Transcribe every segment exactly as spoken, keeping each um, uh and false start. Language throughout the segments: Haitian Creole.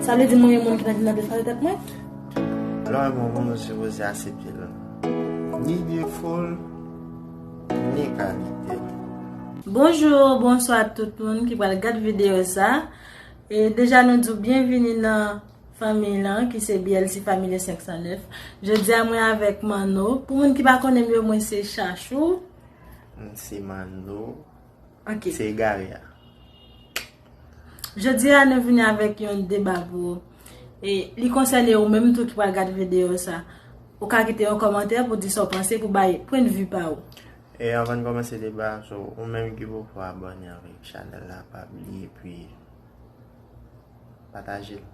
Sa vle di mwen gen moun ki nan, ki nan plis pase tèt mwen? Lè w renmen yon moun, ou sipoze aksepte l. Ni defo l, ni kalite l. Bonjou, bonswa tout moun ki pral gad videyo sa. E deja nou di w byenvini nan fanmi lan ki se B L C Family senk san nèf. Jodi a mwen avèk Manno. Pou moun ki pa konnen m yo, mwen se Chachou. M se Manno. Ok. Se egare a. Jodi a nou vini avèk yon deba pou ou. E li konsène ou menm tou ki pral gad videyo sa. Ou ka kite yon kòmantè pou di sa w panse, pou bay pwennvi pa ou. E anvan n kòmanse deba, so, ou menm ki poko abòne avèk chanèl la, pa bliye, epi pataje l.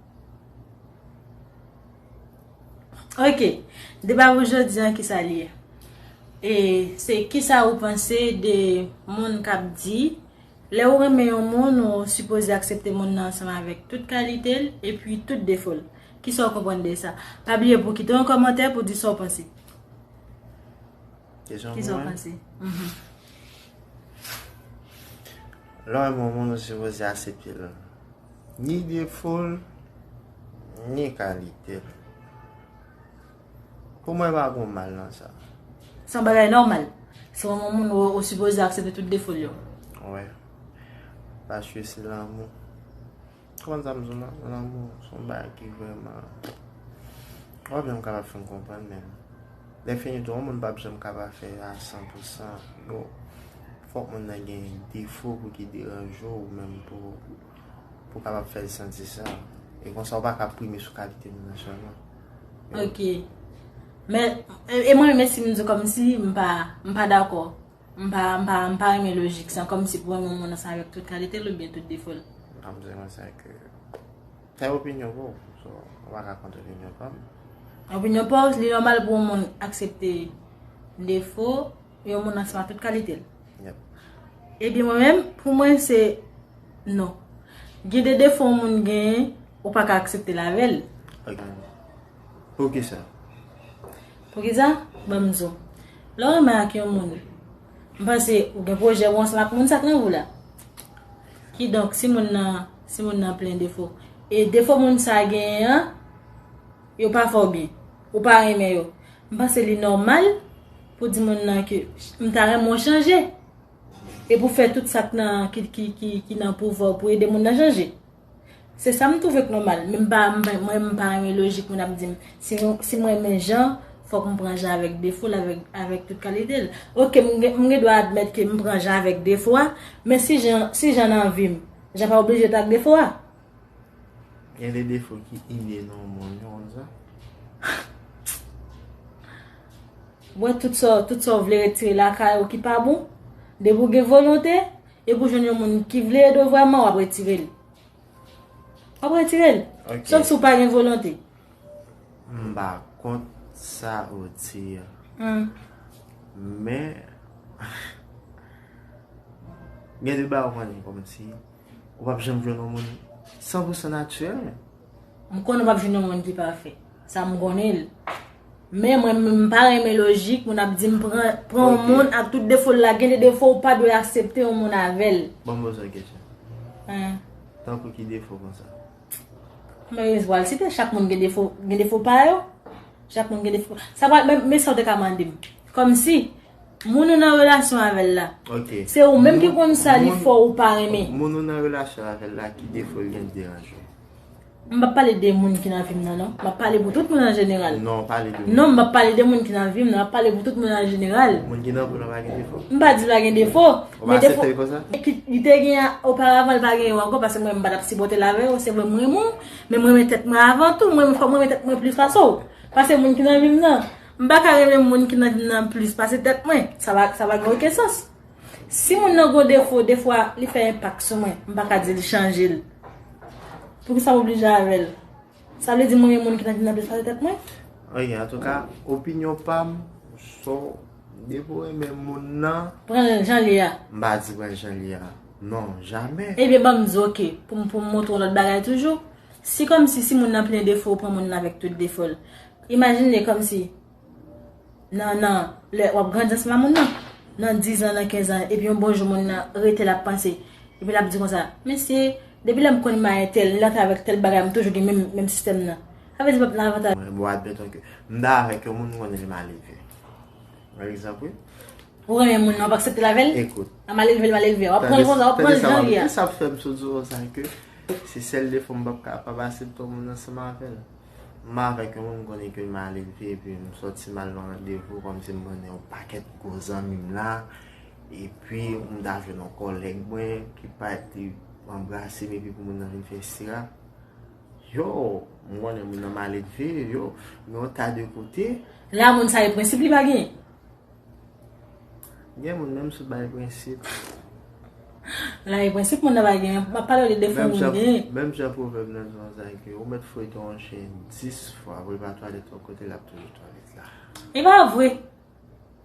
Ok, deba pou jodi an, kisa li ye? E se kisa ou panse de moun k ap di, lè ou renmen yon moun, ou sipoze aksepte moun nan ansanm avèk tout kalite l epi tout defo l? Kisa w konprann de sa? Pa bliye pou kite yon kòmantè pou di sa w panse. Kesyon pou mwen? Kisa w panse? Mhm. Lè w renmen yon moun, ou sipoze aksepte l. Ni defo l, ni kalite l. Pou mwen, pa gen mal nan sa. Se yon bagay nòmal. Si w renmen yon moun, ou, ou sipoze aksepte tout defo l yo. Wi. Paske se lanmou. Konprann sa m di w la? Lanmou, se yon bagay ki vrèman, w ap janm kapab fin konprann, men lè fini tou, yon moun p ap janm ka pafè a san pou san. Bon, fòk moun nan gen defo pou ki deranje w, ou menm pou, pou kapab fè l santi sa. E konsa, ou pa ka prime sou kalite moun nan sèlman. Ok. Men, e, e mwen menm, si m di w kòmsi m pa, m pa dakò. M pa, m pa, m pa renmen lojik sa, kòmsi pou renmen yon moun ansanm avèk tout kalite l oubyen tout defo l. M ap di konsa ke se opinyon pa w, so, ou pa ka kont opinyon pa m. Opinyon pa w, li nòmal pou yon moun aksepte defo yon moun ansanm ak tout kalite l. Yep. Ebyen, mwen menm, pou mwen, se non. Gen de defo yon moun genyen, ou pa ka aksepte l avè l. Ok. Poukisa? Poukisa? Ban m di w. Lè w renmen ak yon moun, m panse ou gen pwojè pou ansanm ak moun sa k nan vi w la. Kidonk, si moun nan, si moun nan plen defo, e defo moun sa genyen an, yo pa fè w byen, ou pa renmen yo, m panse li nòmal pou di moun nan ke m ta renmen w chanje. E pou fè tout sa k nan, ki, ki, ki, ki nan pouvwa w pou ede moun nan chanje. Se sa m twouve k nòmal. Men m pa, m pa, mwen, m pa renmen lojik moun ap di m, si, si mwen renmen Jan, fòk m pran Jan avèk defo l, avèk, avèk tout kalite l. Ok, m gen, m gen dwa admèt ke m pran Jan avèk defo a, men si Jan, si Jan nan vi m, Jan pa oblije t ak defo a. Gen de defo ki ine nan yon moun, yo konn sa? Wè, tout sa, tout sa w vle retire lakay ou ki pa bon, depi w gen volonte, epi w jwenn yon moun ki vle ede w vrèman, w ap retire l. W ap retire l. Ok. Sòf si w pa gen volonte. M pa kont sa ou di a. Hmm. Men, gen de bagay ou konnen kòmsi ou p ap janm jwenn yon moun san pou san natirèl. M konnen w p ap jwenn yon moun ki pafè. Sa m konnen l. Men mwen, m, m pa renmen lojik moun ap di m pran, pran yon moun ak tout defo l la. Gen de defo ou pa dwe aksepte yon moun avè l. Bon, m poze w kesyon. Hein. Tankou ki defo konsa? Men, pral site, chak moun gen defo, gen defo pa yo. Chak moun gen defo. Sa pral, men, men sa w te ka mande m. Kòmsi, moun ou nan relasyon avè l la. Ok. Se ou menm ki konn sa li fè w ou pa renmen. Moun ou nan relasyon avè l la, ki defo l gen ki deranje w? M p ap pale de moun ki nan vi m nan, non. M ap pale pou tout moun an jeneral. Non, pale de moun. Non, m p ap pale de moun ki nan vi m nan. M ap pale pou tout moun an jeneral. Moun ki nan vi w nan pa gen defo? M pa di l pa gen defo. Ou pa aksepte l konsa? Ki, li te gen oparavan, li pa gen yo ankò, paske mwen, m pa t ap sipòte l avè yo. Se vre, m renmen w, men m renmen tèt mwen avan tou. Mwen, fòk mwen renmen tèt mwen plis pase w. Paske moun ki nan vi m nan, m pa ka renmen moun ki nan vi m nan plis pase tèt mwen. Sa pa, sa pa gen okenn sans. Si moun nan gon defo, defwa li fè enpak sou mwen, m pa ka di l chanje l. Poukisa m oblije avè l? Sa vle di mwen gen moun ki nan, ki nan plis pase tèt mwen? Ok, antouka, opinyon pa m, so, depi w renmen moun nan, pran l jan l ye a. M pa di pran l jan l ye a. Non, jamè. Ebyen, ban m di w, ok, pou m, pou m montre w lòt bagay toujou. Si kòmsi, si moun nan plen defo, ou pran moun nan avèk tout defo l. Imajine kòmsi, nan, nan, lè w ap grandi ansanm ak moun nan, nan diz an, nan kenz an, epi yon bon jou moun nan rete l ap panse, epi l ap di konsa, mesye, Depi lè m konn m a entèl, m rantre avèk tèl bagay, m toujou gen menm, menm sistèm nan. Sa vle di m p ap nan avantaj. Mwen, bon, admettons que m ta avèk yon moun, m konnen li mal elve. Pa egzanp, wi. Ou renmen moun nan, w ap aksepte l avè l? Ekout. A mal elve, l mal elve. W ap pran l konsa, w ap pran l jan l ye a. Sa fè m sot di w konsa ke se sèl defo m p ap kapab aksepte yon moun ansanm avè l. M avèk yon moun m konnen ke l mal elve, epi m sòti m al nan randevou, kòmsi m konnen yon pakèt gwo zanmi m la, epi m ta jwenn yon kòlèg mwen ki pa t anbrase m, epi pou moun nan vin fè sira. Yo, m konnen moun nan mal elve, yo, gen yon ta de kote. La, moun sa e prensip li pa genyen. Gen moun menm sou bay prensip. La e prensip moun nan pa gen, m ap pale w de defo moun gen. Menm jan pwovèb nan di konsa ke ou mèt fouye yon chen dis fwa pou l pa twalèt yon kote, l ap toujou twalèt la. E pa vre.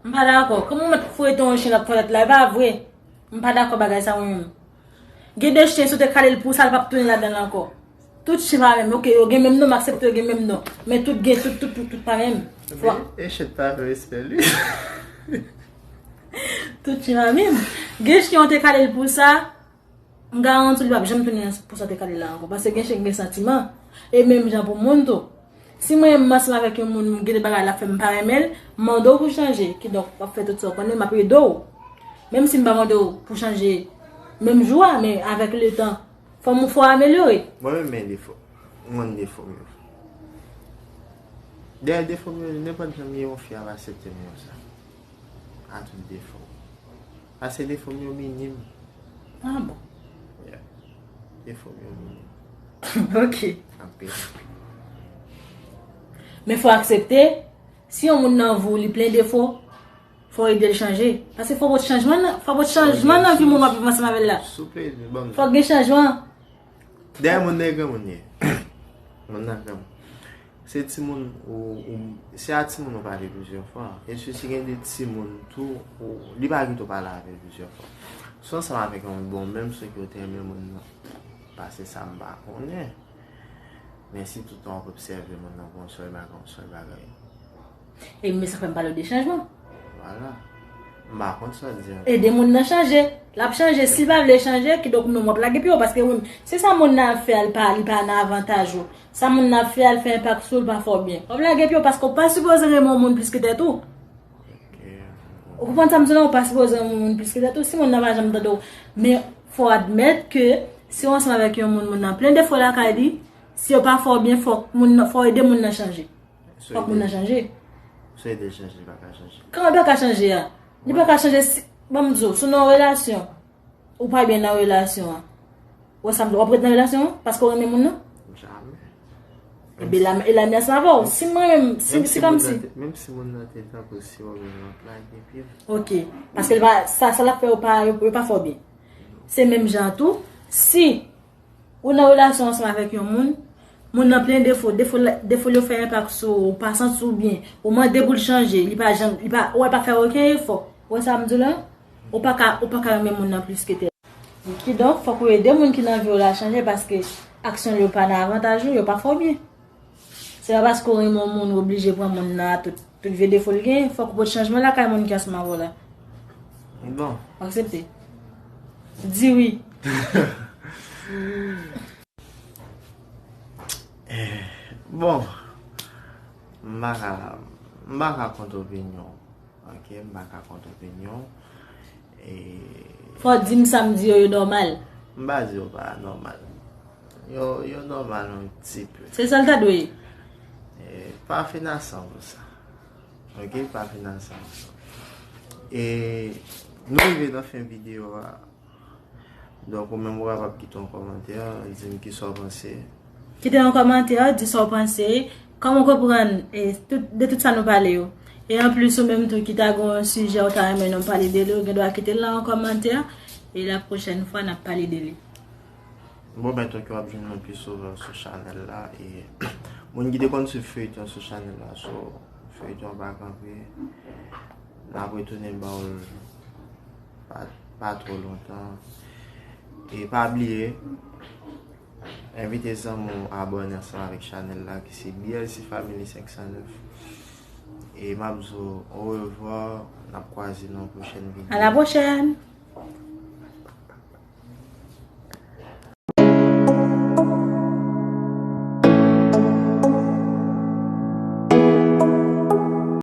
M pa dakò. Kòman ou mèt fouye yon chen l ap twalèt la? E pa vre. M pa dakò bagay sa mwen menm. Gen de chen, si w te kale l pou sa, l p ap tounen ladan l ankò. Tout chen pa menm. Ok, yo gen menm non, m aksepte yo gen menm non. Men tout gen, tout, tout, tout, tout pa menm. Fò. Men, e chen pa fè respè li. Tout chen pa menm. Gen chen, ou te kale l pou sa, m garanti w li p ap janm tounen pou sa w te kale l la ankò. Paske gen chen ki gen santiman. E menm jan pou moun tou. Si mwen menm m ansanm avèk yon moun, m gen de bagay l ap fè m pa renmen l, m mande w pou chanje. Kidonk, w ap fè tout sa w konnen, m ap ede w. Menm si m pa mande w pou chanje menm jou a, men avèk letan, fò m, fò w amelyore. Mwen menm men defo. M konn defo m yo. Dèyè defo m yo, nenpòt jan m ye, yon fi ap aksepte m konsa. A tout defo. Paske defo m yo minim. Ah bon? Yeah. Defo m yo minim. Ok. Anpil. Men fò aksepte, si yon moun nan vi w, li plen defo, fò ede l chanje. Paske fò pot chanjman nan, fò pot chanjman nan vi moun w ap viv ansanm avè l la. Souple, ban m. Fòk gen chanjman. Dèyè moun nan e granmoun ye. Moun nan granmoun. Se timoun ou, ou, se a timoun ou pale plizyè fwa. E si, si gen de timoun tou, ou, li pa kite w pale avè l plizyè fwa. Si w ansanm avèk yon bon, menm si w te renmen moun nan, pase sa m pa konnen. Men si tout tan w ap obsève moun nan, gon sèl bagay, gon sèl bagay. E men sa fè m pale w de chanjman. Vwala. M pa konn sa w di an. Ede moun nan chanje. L ap chanje. Si l pa vle chanje, kidonk non, w ap lage pye w. Paske wi, se sa moun nan ap fè a, li pa, li pa nan avantaj ou. Sa moun nan ap fè a, l fè enpak sou w, l pa fè w byen. W ap lage pye w paske w pa sipoze renmen yon moun plis ke tèt ou. Ok. Ou konprann sa m di w la? Ou pa sipoze renmen yon moun plis ke tèt ou. Si moun nan pa janm tande w, men fò w admèt ke si w ansanm avèk yon moun, moun nan plen defo lakay li, si yo pa fè w byen, fòk moun nan, fò w ede moun nan chanje. Fòk moun nan chanje. Si w ede l chanje, li pa ka chanje. Kòman l pa ka chanje a? Li pa ka chanje si, ban m di w, si w nan yon relasyon, ou pa byen nan relasyon an. Wè sa m di w, w ap ret nan relasyon an paske w renmen moun nan? Jamè. Ebyen, la, e la m di ansanm avè w. Si mwen menm, si, si kòmsi. Menm si moun nan te tankou si w renmen lòt la, gen pye. Ok. Paske l pa, sa, sa l ap fè yo pa, yo, yo pa fè w byen. Se menm jan tou, si ou nan relasyon ansanm avèk yon moun, moun nan plen defo, defo, defo l yo fè enpak sou ou, ou pa santi w byen, ou mande pou l chanje, li pa janm, li pa, ou wè l pa fè okenn efò. Ou wè sa m di w la? Ou pa ka, ou pa ka renmen moun nan plis ke tèt. Kidonk, fòk ou ede moun ki nan vi w la chanje paske aksyon l yo pa nan avantaj ou, yo pa fè w byen. Se pa paske w renmen yon moun, ou oblije pran moun nan a tout, tout vye defo l genyen. Fòk ou pot chanjman lakay moun ki ansanm avè w la. Bon. Aksepte. Di wi. Eh, bon, m pa ka, m pa ka kont opinyon. Ok, m pa ka kont opinyon. E fò w di m sa m di yo, yo nòmal. M pa di yo pa nòmal. Yo, yo nòmal yon ti pe. Se sa l ta dwe ye. E pa fin asan pou sa. Ok, pa fin asan pou sa. E nou rive nan fen videyo a. Donk, ou menm ou kapab kite yon kòmantè, di m kisa w panse. Kite yon kòmantè, di sa w panse. Kòman w konprann, e, tout, de tout sa nou pale yo. E anplis, ou menm tou ki ta gen yon sijè ou ta renmen nou pale de li, ou gen dwa kite l nan yon kòmantè. E la pwochèn fwa, n ap pale de li. Bon, ben, tanke w ap jwenn mwen pi souvan sou chanèl la. E moun ki te konn swiv feyton sou chanèl la, so, feyton an pa kanpe. N ap retounen ba w l pa, pa twò lontan. E pa bliye, envite zanmi w abòne ansanm avèk chanèl la ki se B L C Family senk san nèf. E m ap di w orevwa, n ap kwaze nan yon pwochèn videyo. À la prochaine!